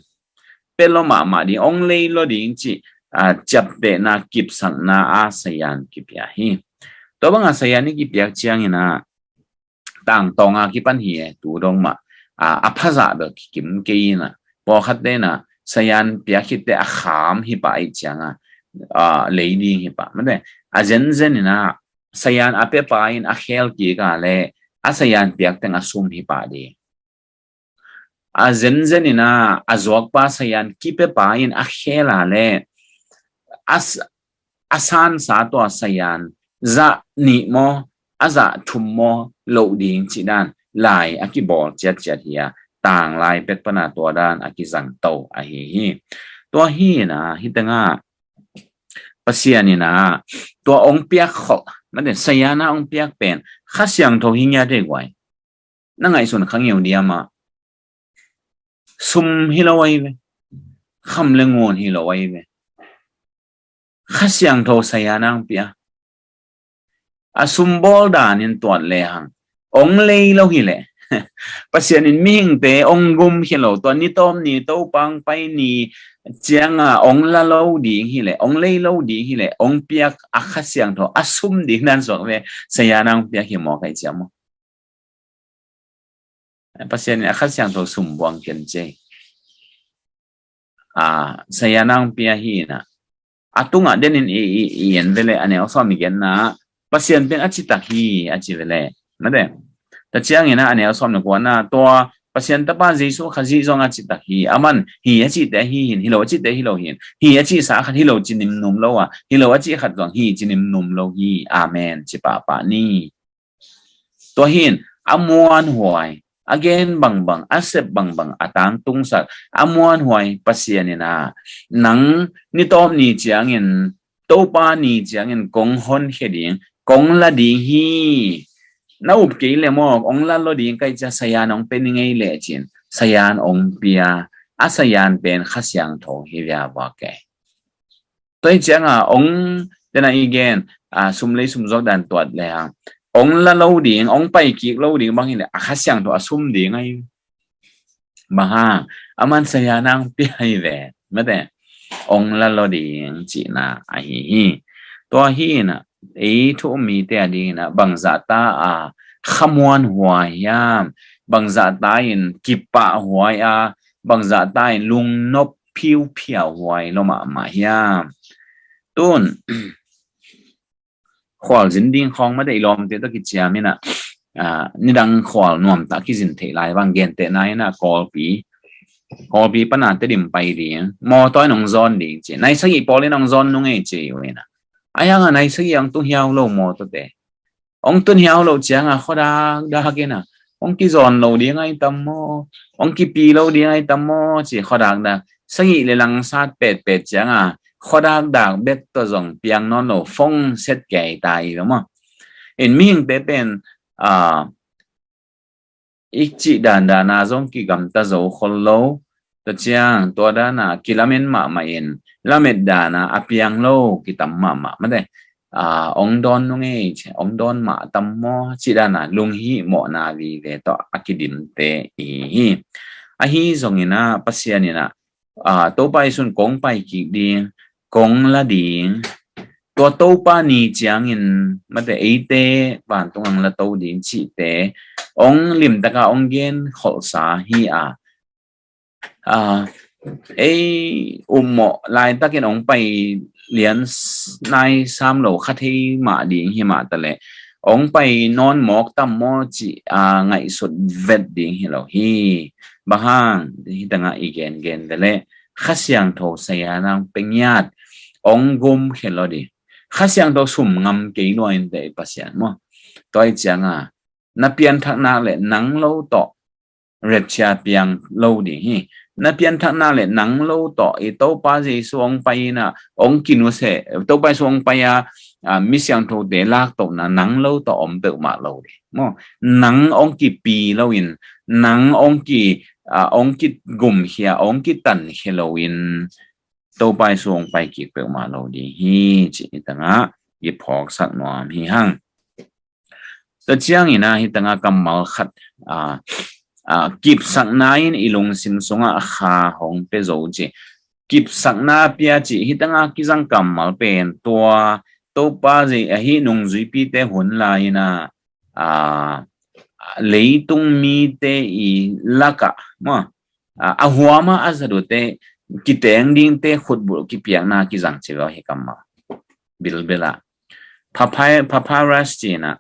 pia lo mahmah ding, ong lei lo ding cih, ah, ciaptehna, kipsakna ah sayan kipia hi. Tua bang a sayan i kipiak ciangin ah, tangtawng a kipan hi e, tu dong mah, ah, a phazah bel kikim kei in ah, pawlkhatte in ah sayan piak khit teh a kham hi pah ahih ciang a, ah, lei ding hi pah. Mate, a zenzen in ah sayan a piapa in a khel kik a le a sayan piak teng a sum hi pah ding. A zenzen in a, a zuakpa sayan kipiapa in a khel a le a, a sansa tua sayan zah nih maw, a zah thum maw loh ding cih dan lai a kibawl ciatciat hi a, tanglai pek pana tua dan a kizangto ahi hi. Tua hi in a, hi tengah Pasian in a tua ong piak khol mate, sayan a ong piak pen Kha Siangtho hi ngiat ei guai. Na ngaihsun kha ngeu diam ah, sum hi lo ahi ve, kham le ngun hi lo ahi ve. Kha Siangtho sayan a ong pia, a sum bawl dan in tuat lehang ong lei lo hi leh, Pasian in mihingte ong gum khia lo, tua ni tawm ni, Topa ong pai ni ciang a ong la lo ding hi leh, ong lei lo ding hi leh, ong piak a Kha Siangtho a sum ding dan suak ve, sayan a ong piak hi maw, kai ciam maw? Pasian in a Kha Siangtho sum buang ken cei. A, sayan a ong pia hi in a, a tungah den in i, i, i en ve leh, a neu sawm i genna, Pasian pen a citak hi a ci ve leh, mate. Tua ciang in a, a neu sawm le kuana, tua Pasian Tapa Jesu Khazih zong a citak hi, aman hi a cihte hi hi in, hi lo a cihte hi lo hi in, hi a cihsa khat hi lo ci nimnum lo a, hi lo a cih khat zong hi ci nimnum lo hi. Amen ci pahpah ni. Tua hi in a muanhuai, a gen bangbang, a sep bangbang, a tangtungsak, a muanhuai Pasian in a, nang ni tawm ni ciangin, Topa ni ciangin kong honkhia ding, kong la ding hi. Na up kei leh maw, ong la lo ding kai cia, sayan ong pia ni ngei leh cin, sayan ong pia, a sayan pen Kha Siangtho hi via vua kei. Tua hi ciang a ong, tena i gen, a, sum lei sum zuak dan tuat lehang ong la lo ding, ong pai kik lo ding bang hi leh, a Kha Siangtho a sum ding ahi. Bang hang, aman sayan a ong pia hi ve, mate, ong la lo ding cihna ahi hi. Tua hi in a, ei thu um mite a ding in a, bangzah ta a kha muanhuai hiam, bangzah ta in kipahhuai a, bangzah ta in lungnop phiuphiau huai lo mahmah hiam? Tun, khualzin ding khawng mate, i lawmte tawh kiciam in a, a, nidang khual nuamtah kizin theih lai bang gentehna in a, Kawlpi, Kawlpi pana Tedim pai ding, mawtaw in ong zawn ding ci, nai sagih pawl in ong zawn nung ei ci uh in a, a hiang a nai sagih ong tung hiau lo mawtawte. Ong tun hiau lo ciang a khuadak dak in a, ong kizawn lo ding ahi tam maw, ong kipi lo ding ahi tam maw ci khuadak dak. Sagih le langsat petpet ciang a khuadak dak bek tawh zong piang nawn lo, fong set kei ta hi lo maw. In mihingte pen, a, i cih dandan a zong kigamta zo khol lo. Tua ciang tua dan a kilamen mahmah in, lamet dan a a piang lo kitam mahmah mate. A, ong dawn nung ei, ong dawn mah tam maw cih dan a lunghihmawhna vive tawh a kidimte i hi hi. Ahi zongin a, Pasian in a, a, Topa Jesu in kong pai kik ding, kong la ding, tua Topa ni ciangin mate, eite vantung ang la to ding cihte ong limtaka ong gen kholhsa hi a, a, ei ummawh laitakin ong pai lian s-, nai sam lo kha thei mah ding hi mah taleh, ong pai nawn mawk tam maw cih, a, ngaihsut vet ding hi lo hi. Bang hang, hi tangah i gengen ve leh, Kha Siangtho sayan a ong pia ngiat, ong gum khia lo ding. Kha Siangtho sum ngam kei lua in teh i Pasian maw. Tua hi ciang a, na pianthak nak leh nang lo tawh rapture piang lo ding hi. Na pianthak nak leh nang lo tawh i Topa Jesu ong pai in a, ong kinusia, Topa Jesu ong pai a, a, mi siangthote laktohna nang lo tawh om peuhmah lo ding maw. Nang ong kipi lo in, nang ong ki, a, ong kigumkhia, ong kitankhia lo in, Topa Jesu ong pai kik peuhmah lo ding hi cih hi tangah i phawksak nuam hi hang. Tua ciangin a, hi tangah kammal khat, a, a, kipsakna in i lungsim sungah kha hong pia zo ci. Kipsakna pia ci, hi tangah kizang kammal pen tua Topa zei ahi nungzuipite hun lai in a, a, leitung mite i lakah maw, a, a huama a zat uhte kiteng dingte khutbulh kipiakna kizang ci lo hi kammal. Bilbel ah. Papyrus cih in ah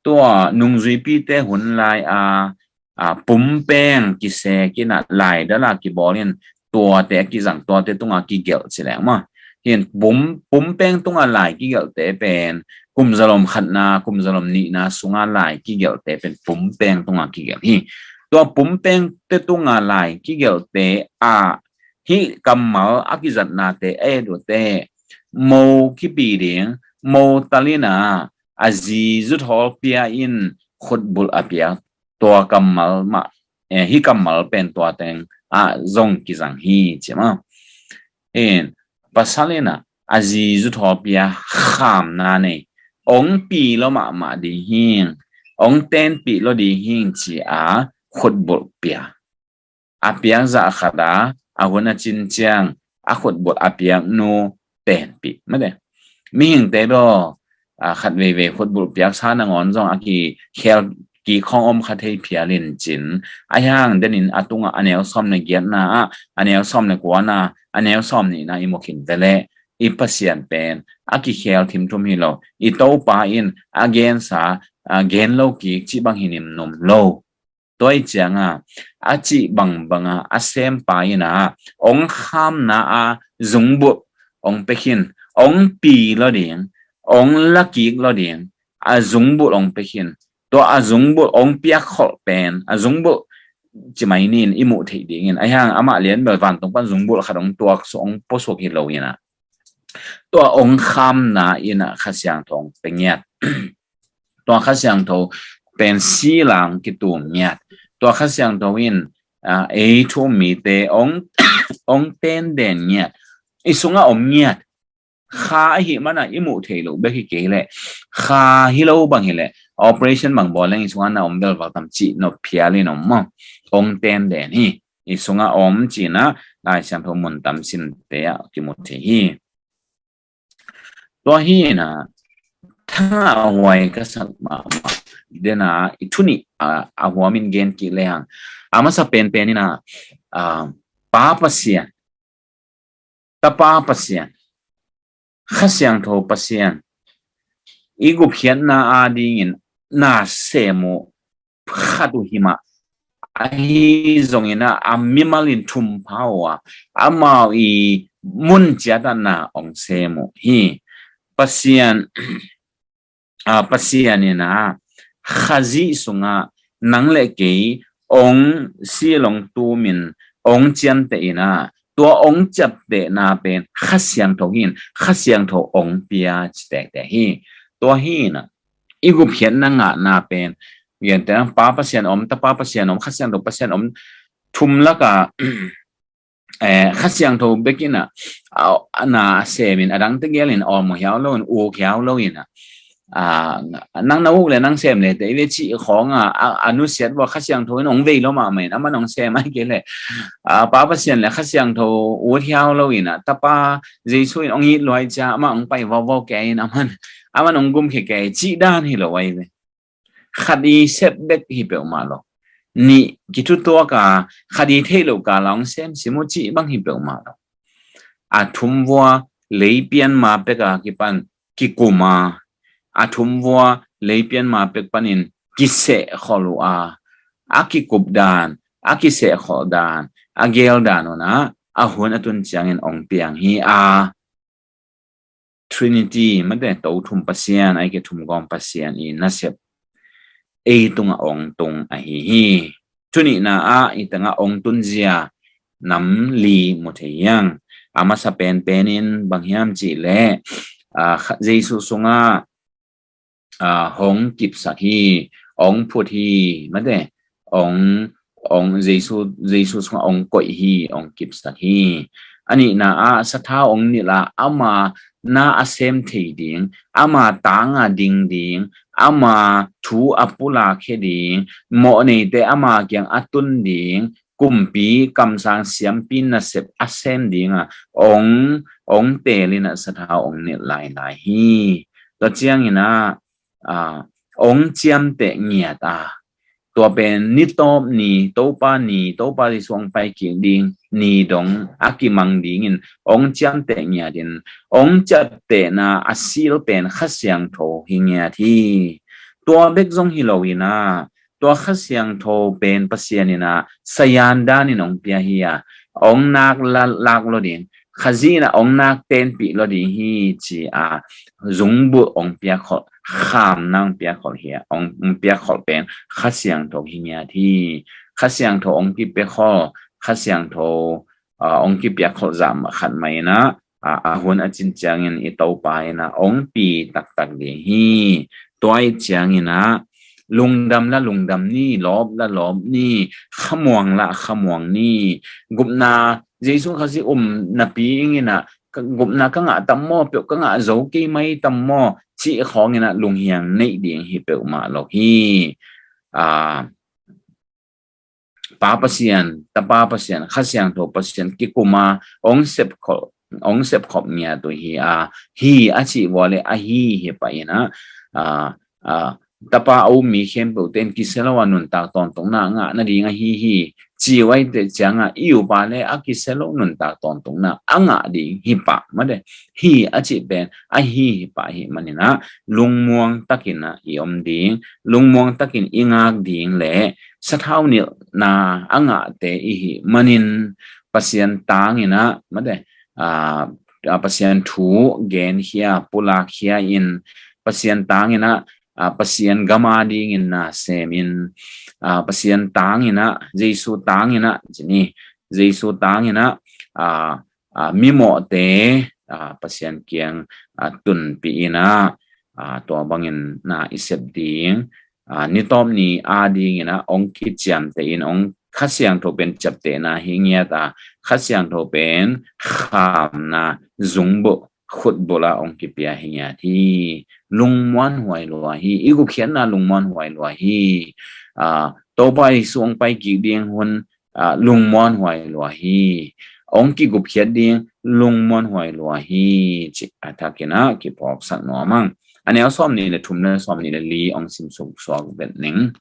tua nungzuipite hun lai a, a pumpeng kisek in ah laidal a kibawl in tuate a kizang, tuate tungah kigelh ci leng maw. Hi in pum, pumpeng tungah lai kigelhte pen kum zalom khatna, kum zalom nihna sungah lai kigelhte pen pumpeng tungah kigelh hi. Tua pumpengte tungah lai kigelhte ah hih kammal a kizatnate a et uh teh, mo kipi ding, mo tal in ah a zi zuthawl pia in khutbulh a piak, tua kammal mah, eh, hih kammal pen tua teng ah zong kizang hi ci maw. Hi in pasal in ah a zi zuthawl pia khamna nei, ong pi lo mahmah ding hing, ong tenpih lo ding hing ci a khutbulh pia. A piak zah khat a, a hun a cin ciang a khutbulh a piaknu tenpih mate. Mihingte bel a khat veivei khutbulh piaksa nangawn zong a kikhel kik khawng om kha thei phial in cin, a hiang denin a tungah a neu sawm le giatna ah, a neu sawm le kuana, a neu sawm nihna i mu khin ve leh i Pasian pen a kikhel thimthum hi lo, i Topa in a gensa, a gen lo kik cih bang hi nimnum lo. Tua i cianga a cih bangbanga a sempa in ah ong khamna a zungbulh ong pia khin, ong pi lo ding, ong lakik lo ding, a zungbulh ong pia khin. Tua a zungbulh ong piak kholh pen, a zungbulh ci mai ni in i muh theih dingin, a hiang amah lian bel vantung pan zungbulh khat ong tuak suk, ong puasuk hi lo in ah, tua ong khamna in ah Kha Siangtho ong pia ngiat. Tua Kha Siangtho pen silang kitum ngiat. Tua Kha Siangtho in, a, ei thu um mite ong, ong tenden ngiat. I sungah om ngiat. Kha ahih mana i muh thei lo bek hi kei leh, kha hi lo bang hi leh, operation bang bawl leng i sungah na om belval tam cih nop phial in om maw. Ong tenden hi. I sungah om cihna Lai Siangtho mun tam simte ah kimu thei hi. Tua hi in ah, tha a huai ka sak mahmah dena i thu nih a, a huamin gen kik lehang, a masa penpen in ah, a, Pa Pasian, Tapa Pasian, Kha Siangtho Pasian, i gupkhiatna adingin na sem uh khat uh hi mah. Ahi zongin ah a mimal in thumpha uh a, amau i mun ciatah na ong sem uh hi. Pasian, a, Pasian in ah Khazih sungah nang le kei ong sil ong tumin ong ciamteh in ah, tua ong ciamtehna pen Kha Siangtho hi in, Kha Siangtho ong pia ci tektek hi. Tua hi in ah i gupkhiatna ngahna pen, gentehna Pa Pasian om, Tapa Pasian om, Kha Siangtho Pasian om, thum lakah, eh, Kha Siangtho bek in ah, a, na semin a dangte gelin awlmawh hiau lo in, uk hiau lo in ah, a, nang na uk le nang sem le te i ve cih khawng a, a, a nusiat vua Kha Siangtho in ong vei lo mahmah in, aman ong sem ai kei le, a, Pa Pasian le Kha Siangtho ut hiau lo in ah, Tapa Jesu in ong it luai cia, amah ong pai vauvau kei in, aman, aman ong gumkhia kei cih dan hi lo ai ve. Khat i sep bek hi peuhmah lo. Nih kithutuak a, khat i theih loh kal a ong sem sim uh cih bang hi peuhmah lo. A thum vua leipian ma pek a kipan kikum a, a thum vua leipian ma pek panin kiseh khol uh a, a kikup dan, a kiseh khol dan, a gel dan un ah, a hun a tun ciangin ong piang hi a. Trinity, mate, To Thum Pasian, ai ke Thum Gawm Pasian i nasep ei tungah ong tung ahi hi. Thu nihna ah i tangah ong tunzia nam li mu thei hiang. A masa penpen in bang hiam cih leh, a, Kha-, Jesu sungah, a, hong kipsak hi, ong phut hi, mate, ong, ong Jesu, Jesu sungah ong koih hi, ong kipsak hi. A nihna ah sathau ong nilh a, ama na a sem thei ding, ama tang a ding ding, ama thu a pulakkhia ding, mawhneite ama kiang a tun ding, kumpi kamsang siampi nasep a sem ding a ong, ong teel in ah sathau ong nilh lailai hi. Tua ciangin ah, a, ong ciamteh ngiat a, tua pen ni tawp ni, Topa ni, Topa Jesu hong pai kik ding ni dong a kimang dingin hong ciamteh ngiatin, hong ciaptehna a seal pen Kha Siangtho hi ngiat hi. Tua bek zong hi lo in ah, tua Kha Siangtho pen Pasian in ah sayan danin hong pia hi a, hong nak la-, lak lo ding, Khazih in ah hong nak tenpih lo ding hi ci a, zungbulh hong piakholh, khamna hong piakholh hi a, hong, hong piakholh pen Kha Siangtho hi ngiat hi. Kha Siangtho hong kipiakholh, Kha Siangtho, ah, hong kipiakholh zah khat mah in ah, a, a hun a cin ciangin i Topa in ah hong pi taktak ding hi. Tua ahih ciangin ah lungdam la lungdam ni, lawp la lawp ni, khamuang la khamuang ni. Gupna, Jesu Khazih um napi ingin ah, ka, gupna ka ngah tam maw, peuh ka ngah zo kei mai tam maw, cih khawngin ah lunghiang neih ding hi peuhmah lo hi. Ah, Pa Pasian, Tapa Pasian, Kha Siangtho Pasian kikuma hong sepkhop, hong sepkhop ngiat uh hi a, hi a cih vua le ahi hi pah in ah, a, a, Tapa a um mi khempeuh ten kisia lo a nuntak tawntungna ngah nading ahi hi. Ci uh ahih teh ciangah i upa le a kisia lo nuntak tawntungna a ngah ding hi pah mah de. Hi a cih pen ahi hi pah ahih manin ah lungmuang takin ah i om ding, lungmuang takin i ngak ding le sathau nilhna a ngahte i hih manin Pasian tangin ah mah de, a, a, Pasian thu genkhia, pulakkhia in, Pasian tangin ah, a, Pasian gam adingin na semin, a, Pasian tangin ah, Jesu tangin ah, ci ni, Jesu tangin ah, a, a, mimawhte, a, Pasian kiang, a, tunpih in ah, a, tua bangin na i sep ding, a, ni tawp ni adingin ah hong kiciamteh in, hong Kha Siangtho pen ciaptehna hi ngiat a, Kha Siangtho pen khamna, zungbulh, khutbulh ah hong kipia hi ngiat hi. Lungmuanhuai lua hi, i gupkhiatna lungmuanhuai lua hi. A, Topa Jesu hong pai kik ding hun, a, lungmuanhuai lua hi. Hong kigupkhiat ding lungmuanhuai lua hi, ci a thakin ah kiphawksak nuam ing. A neu sawmnih le thum le sawmnih le li hong simsuk suak vet ning.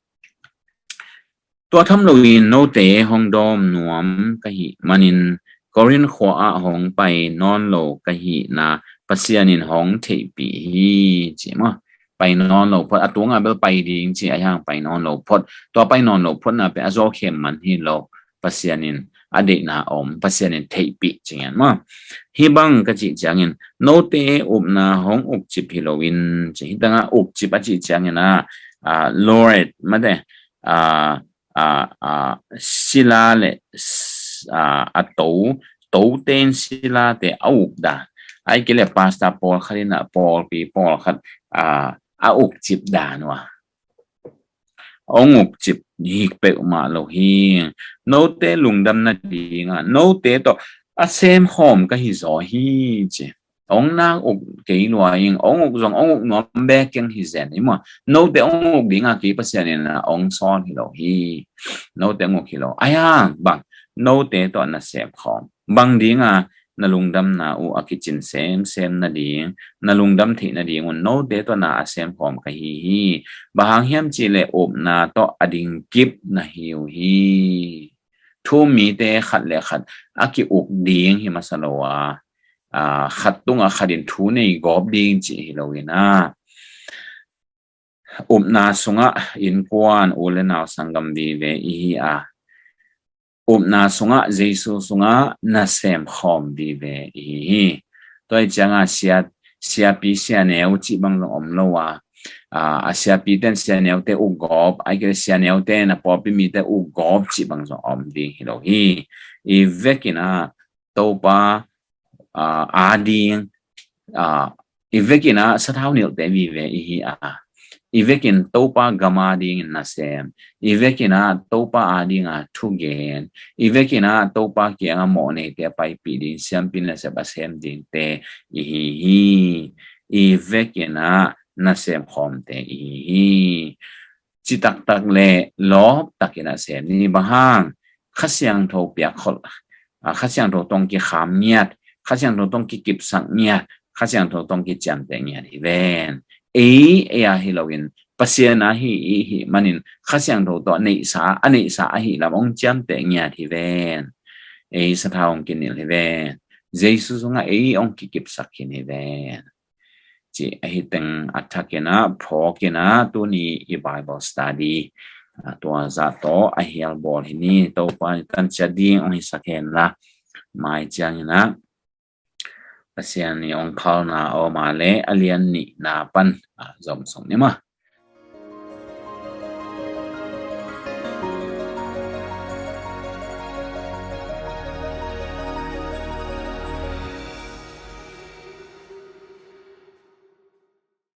Tua tham loin note hong dawm nuam ka hih manin Korinth khua ah hong pai nawn lo ka hihna Pasian in hong theihpih hi, ci maw. Pai nawn lo phot, a tungah bel pai ding ci a, hiang pai nawn lo phot. Tua pai nawn lo photna pen a zawkhem man hi lo. Pasian in a deihna om, Pasian in theihpih ci ngiat maw. Hih bang ka cih ciangin note upna hong ukcip hi loin ci, hih tangah ukcip a cih ciangin ah, a, Lord mah de, a, a, a, sila le s-, a, a to, tote in silate a uk dan. Ahih kei leh pastor pawlkhat in ah, pawlpi pawlkhat, a, a ukcip dan uh a, hong ukcip hi peuhmah lo hi. Note lungdam nading a, note tawh a semkhawm ka hi zaw hi ci. Hong nak uk kei lua ing, hong uk zong hong uk nuam beek keng hi zen hi maw. Note hong uk ding a, kei Pasian in ah hong sawl hi lo hi. Note hong uk hi lo. Ahi hang bang, note tawh na semkhawm, bang ding a, na lungdamna uh a kicin semsem nading, na lungdam theih nading un note tawh na a semkhawm ka hi hi. Bang hang hiam cih leh upna tawh a dingkip na hi uh hi. Thu-um mite khat le khat a ki-uk ding hi masa lo a, a, khat tungah khat in thu nei gawp ding cih hi loin ah, upna sungah innkuan, u le nau, sanggam vive i hi a, upna sungah, Jesu sungah na semkhawm vive i hi hi. Tua hi ciangah sia, siapi sianeu cih bang zong om lo a, a, a siapi ten sianeu te uk gawp, ahih kei leh sianeu ten a pawlpi mite uk gawp cih bang zong om ding hi lo hi. I vekin ah Topa, a, ading, a, i vekin ah sathau nilhte vive i hi a, i vekin Topa gam adingin nasem, i vekin ah Topa ading a thugen, i vekin ah Topa kiangah mawhneite a paipih ding, siampi nasep a sem dingte i hi hi. I vekin ah nasemkhawmte i hi hi. Citaktak le lawptakin ah sem ni. Bang hang? Kha Siangtho piakholh, a, Kha Siangtho tawh kikham ngiat, Kha Siangtho tawh kikipsak ngiat, Kha Siangtho tawh kiciamteh ngiat hi ven. Ei, ei a hi loin Pasian ahi i hih manin Kha Siangtho tawh a neihsa, a neihsa ahi lam hong ciamteh ngiat hi ven. Ei sathau hong kinilh hi ven. Jesu sungah ei hong kikipsak khin hi ven. Ci ahi teng a thakin ah, phawkin ah, tuni i Bible study, ah, tua zah tawh a hial bawl hi ni. Topa i tan ciat ding hong hisak hen la, mai ciangin ah Pasian i hong khalna a om a leh a lian nihna pan, ah, zom sung ni maw.